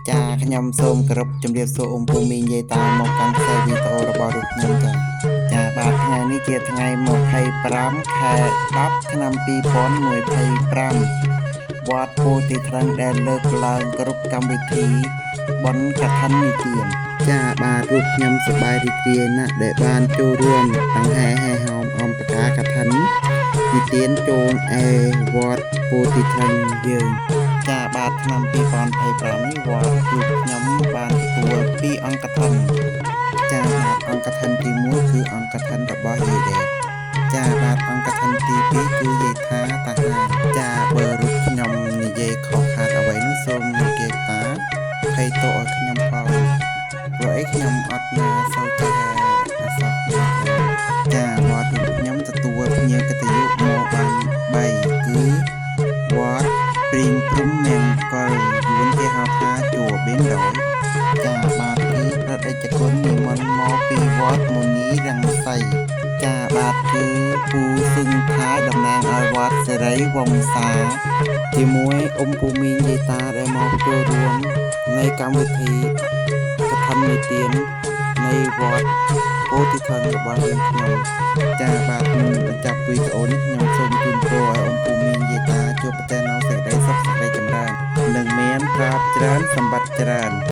ចាខ្ញុំសូមគោរពជំរាបសួរអ៊ំពូមីងយាយតាមកកាន់ខ្សែវីដេអូរបស់រូបខ្ញុំចាចាបាទថ្ងៃនេះជាថ្ងៃ25ខែ10ឆ្នាំ2025វត្តពោធិថ្លឹងដែលលើកឡើងគ្រប់កម្មវិធីបុណ្យកឋិននិទានចាបាទរូបខ្ញុំសប្បាយរីករាយណាស់ដែលបានចូលរួមដង្ហែហែហោមអំបកាកឋិននិទានចូលឯវត្តពោធិថ្លឹងយើង ចាបាទឆ្នាំ2025នេះវត្តរូបខ្ញុំបានទទួលពីរអង្គកឋិនចាបាទអង្គកឋិនទី1គឺអង្គកឋិនរបស់យាយដេតចាបាទអង្គកឋិនទី2គឺយាយថាតាហាចាបើរូបខ្ញុំនិយាយខុសខាតអ្វីនោះសូមគេតាភ័យទោសឲ្យខ្ញុំផងព្រោះអីខ្ញុំអត់ណាសូវចេះអសោះចាវត្តរូបខ្ញុំទទួលភ្ញៀវកិត្តិយសមកបាន3គឺវត្ត ព្រីងព្រំមង្គលយួនគេហៅថាជួបៀនដោយចាបាទគឺព្រះតេជគុណនិមន្តមកពីវត្តមុនីរង្សីចាបាទគឺពូសឹងថាតំណាងឲ្យវត្តសិរីវង្សាជាមួយអ៊ំពូមីងយាយតាដែលមកចូលរួមនៃកម្មវិធីកឋិននិទាននៃវត្តពោធិធនរបស់យើងខ្ញុំចាបាទមុននឹងបញ្ចប់វីដេអូនេះខ្ញុំសូមជូនពរឲ្យអ៊ំពូមីងយាយតាជួបប្រទះនូវសេចក្តីសុខសេចក្តីចម្រើននិងមានទ្រព្យច្រើនសម្បត្តិច្រើន។